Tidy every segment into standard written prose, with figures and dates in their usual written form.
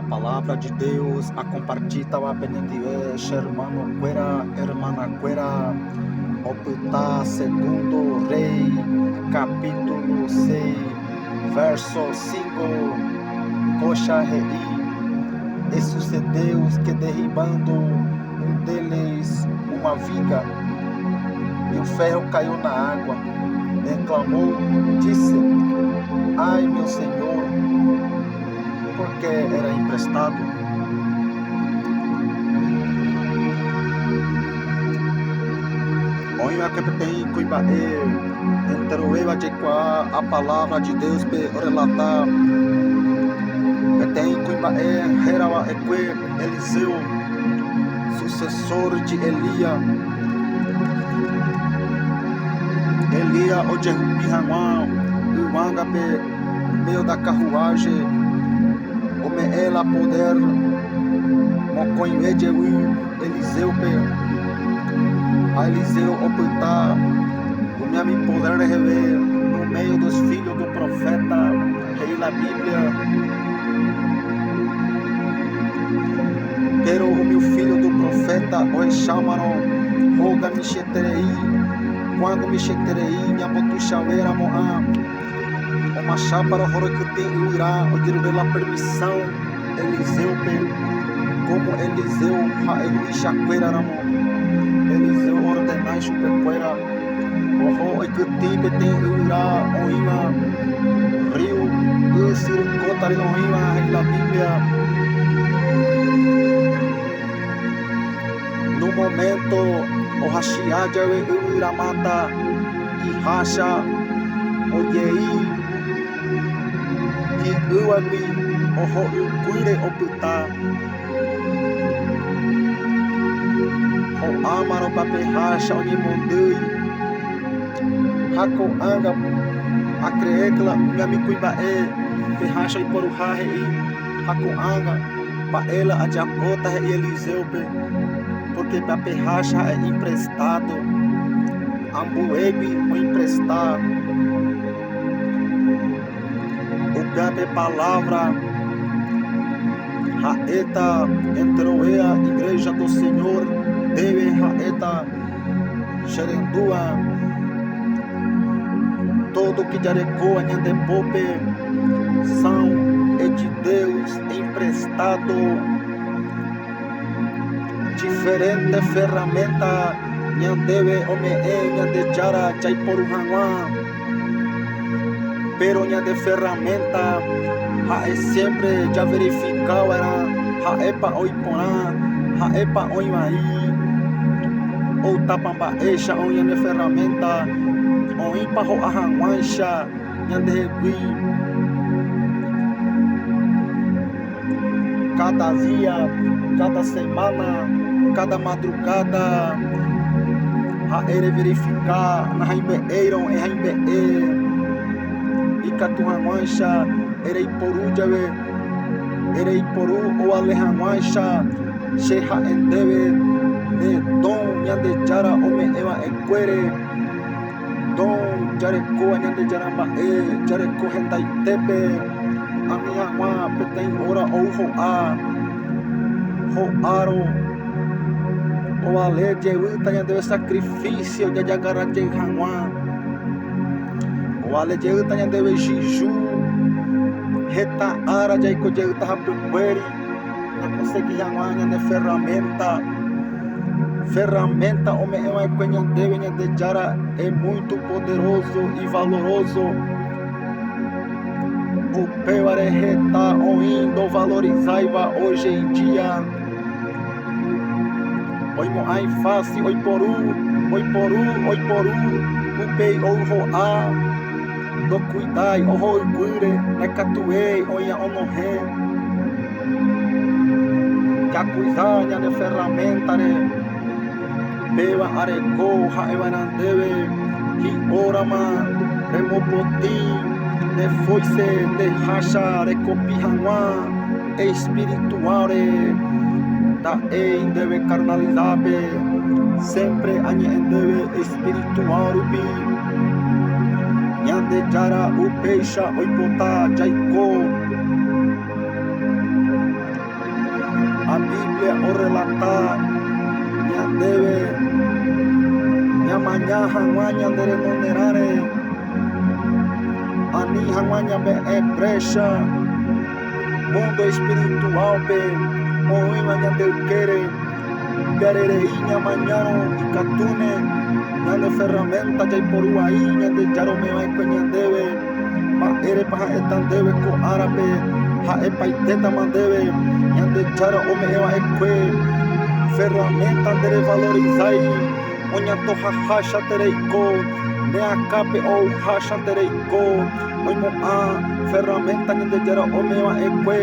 Palavra de Deus akompartítava penendive che hermano-kuéra, hermana-kuéra, opyta Segundo Rei capítulo 6 verso 5, kóicha he'i, E sucedeu que derribando um deles uma viga, e o ferro caiu na água, e clamou, disse, Ai, meu senhor, porque era emprestado. Oĩva'ekue peteĩ kuimba'e enterovéva jaikuaa a palavra de Deus pe orrelata peteĩ kuimba'e hérava'ekue Eliseo, sucesor de Elías. Elías ojehupi hag̃ua yvágape medio da carruaje ome'ẽ la poder mokõive jevy Eliseo-pe ha Eliseo opyta umi ami poder reheve no meio dos filhos do profeta he'i la Biblia. Péro umi filho do profeta ohechámarõ hóga michĩeterei, kuándo michĩeterei ñambotuichaveramo'ã. Omacháparo horokytĩ yvyra ojerure la permisão Eliséope, kómo Eliseo ha'e huvichakuéraramo. Eliseo oordena ichupekuéra oho oikytĩ peteĩ yvyra oĩva rrío ysyry kótare oĩva he'i la Biblia. No moménto ohachia jave yvyra máta ihácha ojei hi'ývagui oho yguýre opyta. Ho'ámarõ pape hácha oñemondýi ha ko'ág̃a acreékla umi ami kuimba'e pe hácha oiporuha he'i ha ko'ág̃a mba'e la ajapóta he'i Eliséope pórke pe ape hácha ha'e imprestádo ambuégui oimpresta upéva pe palávra ha'éta enterovéa igréxa do Señor ndéve ha'éta che rendúva tódo ke jarekóva ñande pópe são é de Deus emprestado diferente ferramenta ñandéve ome'ẽ Ñandejára jaiporu hag̃ua. Péro ñande ferramenta ha'e siémpre javerifika va'erã ha'épa oĩ porã, ha'épa oĩ vai, outapa mba'éicha oĩ ñane ferramenta, oĩpa ho'a hag̃uáicha ñandehegui káda día, káda semána, káda madrugáda ha'e reverifika nahaime'ẽirõ ehaime'ẽ ikatu hag̃uáicha ereiporu jave ereiporu ovale hag̃uáicha che ha'e ndéve ne don Ñandejára ome'ẽ va'ekuére. Don jarekóva Ñandejára mba'e jareko hendaitépe ani hag̃ua peteĩ óra ou ho'a ho'árõ ovale jeýta ñandéve sacrificio jajagarra jey hag̃ua ovale jeýta ñandéve ijiju heta ára jaiko jeýta hapykuéri ñakonsegi hag̃ua ñane ferramenta. Ferramenta ome'ẽ va'ekue ñandéve Ñandejára é muito poderoso y valoroso. Upévare heta oĩ ndovalorizáiva hoje en día. Oimo'ã ifásil oiporu, oiporu, oiporu, upéi ou ho'a, ndokuidái, oho yguýre, ndaikatuvéi oĩ onohẽ. Jakuida ñane ferraméntare péva areko ha'eva'erã ndéve hi'órama remopotĩ nde foice nde hácha rekopi hag̃ua espiritual-re nda'éi ndéve carnalidad-pe siempre añe'ẽ ndéve espiritual rupi Ñandejára upéicha oipota jaiko. Biblia orrelata ñandéve ñamaña hag̃ua ñande renonderãre, ani hag̃ua ñame'ẽ précha múndo espirituálpe oĩva ñande ykére. Pyharerei ñamañárõ ikatúne ñane ferraménta jaiporu vai Ñandejára ome'ẽva'ekue ñandéve. Mba'érepa ha'éta ndéve ko árape ha'epaitétama ndéve Ñandejára ome'ẽva'ekue ferraménta nderevalorizái oñantohaháicha nde reiko, ne akãpe ouháicha nde reiko, oimo'ã ferraménta Ñandejára ome'ẽva'ekue.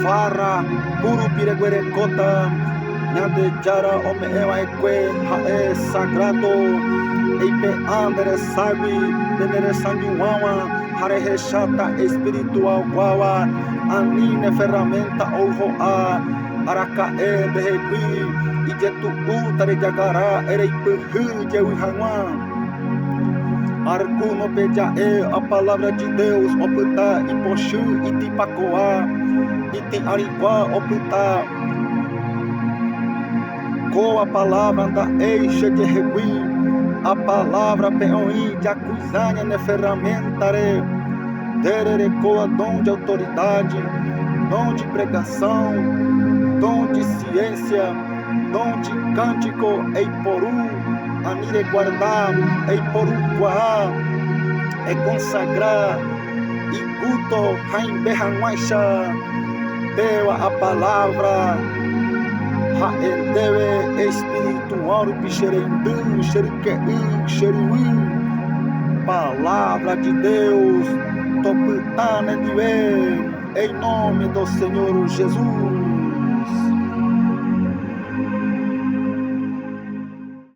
Farra púrupi reguerekóta Ñandejára ome'ẽ va'ekue ha'e sagrádo, eipe'a nde reságui pe ne resañuãva ha rehecháta espiritualguáva, ani ne ferraménta ou ho'a araka'e ndehegui ijetu'úta rejagara ereipyhy jey hag̃ua. Algunope ja'e a palabra de Deus opyta ipochy itipakoa, iti'arigua opyta. Kóva palabra nda'éi chejehegui, a palabra-pe oĩ jakuida ñane ferramenta-re, nde rerekóva don de autoridade, don de pregação, don de ciência, don de cântico eiporu. Ani reguarda, eiporukuaa, ekonsagra igústo haimbe hag̃uáicha péva a palávra ha'e ndéve espiritual rupi che reindy, che ryke'y, che ryvy. Palabra de Deus topyta nendive, em nome do Senhor Jesus.